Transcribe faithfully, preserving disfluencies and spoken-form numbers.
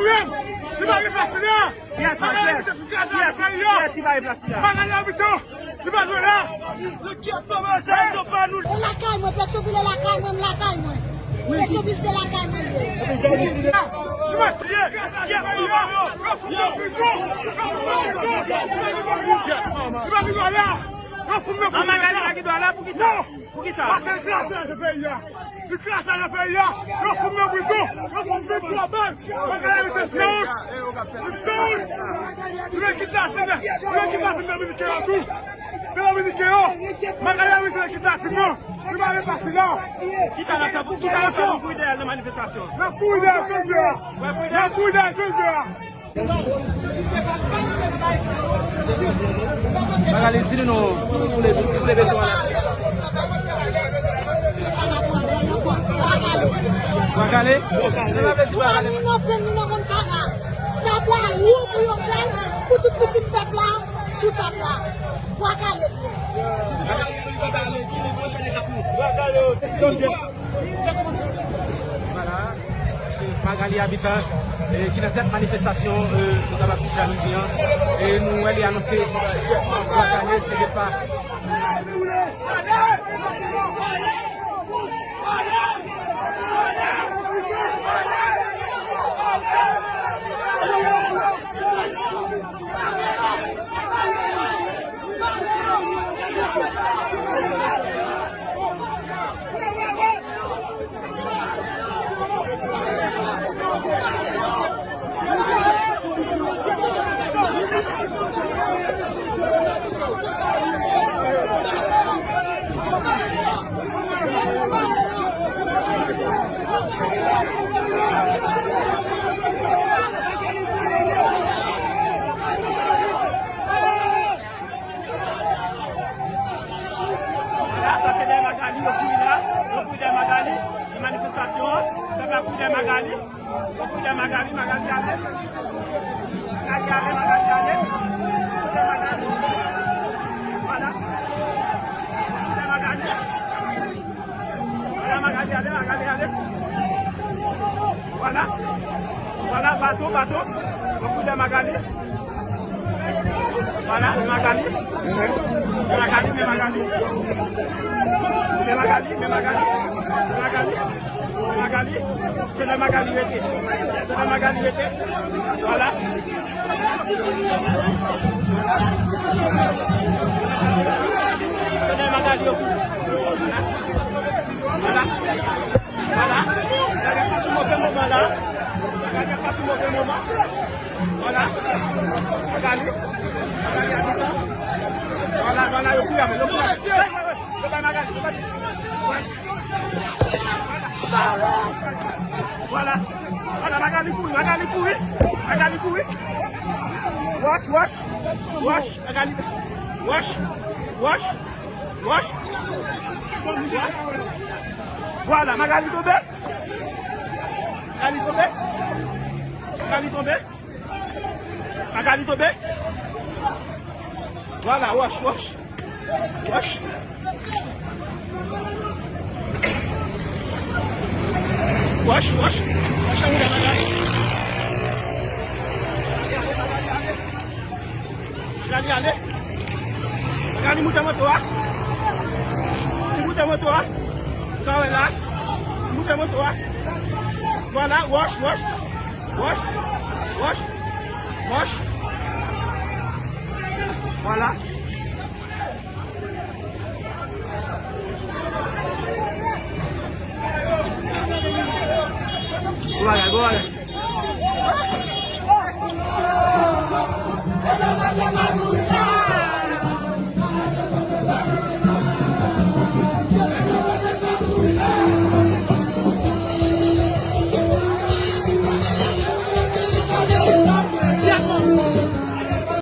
Li pa gen plas la. Yes, yes. Yes, yes, li pa gen plas la. Magali Habitant, li pa dwe la. Yo kidnape, se yo pa nou. E lakay mwen, Petyonvil e lakay mwen, m lakay mwen. Petyonvil se lakay mwen. Li pa dwe. Yo fout nan prizon. Yo fout nan prizon. Li pa gen dwa la. Yo fout nan prizon. Magali pa gen dwa la, poukisa? Non. Poukisa? Paske li kraze lajan peyi a. Li kraze lajan peyi a. Yo fout nan prizon. Yo fout vennntwa bal. Magali Habitant sanwont. Li sanwont. Li vle kidnape nèg. Li vle kidnape Dominiken yo tou. Dominiken yo. Magali Habitant vle kidnape nou. Li pa vle pase la. Kisa n ap fè pou, kisa n ap fè pou kouri dèyè l nan manifestasyon? N ap kouri dèyè l jan l vle a. N ap kouri dèyè l jan l vle a. Magali, di nou non, pou le, pou le bezwen la. Bwa Kale? Sa pa vle di Bwa Kale. Tab la wou pou yo fè l, pou tout pitit pèp la sou tab la. Bwa Kale. Vwala, se Magali Habitant, e, ki nan tèt manifestasyon, e, nou kapab di Jalouzi an. E nou wè li anonse Bwa Kale, se depa. Vwala, sa se dèyè Magali, yo kouri la, yo kouri dèyè Magali, nan manifestasyon an, pèp la kouri dèyè Magali, yo kouri dèyè Magali, Magali ale, Magali ale, Magali ale, kouri dèyè Magali, vwala, kouri dèyè Magali. Vwala, Magali ale, Magali ale. Vwala. Vwala, bato, bato. Yo kouri dèyè Magali. Vwala, men Magali. Men Magali, men Magali. Men Magali, men Magali. Men Magali. Men Magali. Se la Magali rete. Se la Magali rete. Vwala. Vwala. Vwala. Vwala. Magali ap pase move moman la. Magali ap pase move moman. Vwala. Magali. Magali Habitant. Vwala, vwala, yo kouri avè l, yo kouri avè l. Hey, hey, hey. Yo bay Magali, yo bay. Vwala. Vwala, Magali kouri, Magali kouri. Magali kouri. Wòch, wòch. Wòch, Magali. Wòch. Wòch. Wòch. Vwala, Magali tonbe. Magali tonbe. Magali tonbe. Magali tonbe. Vwala, wòch, wòch. Wòch. Wòch, wòch. Wòch, an moute Magali. Magali ale. Magali moute moto a. Li moute moto a. Ou ka wè la. Li moute moto a. Vwala, wòch, wòch. Wòch. Wòch. Wòch. Vwala.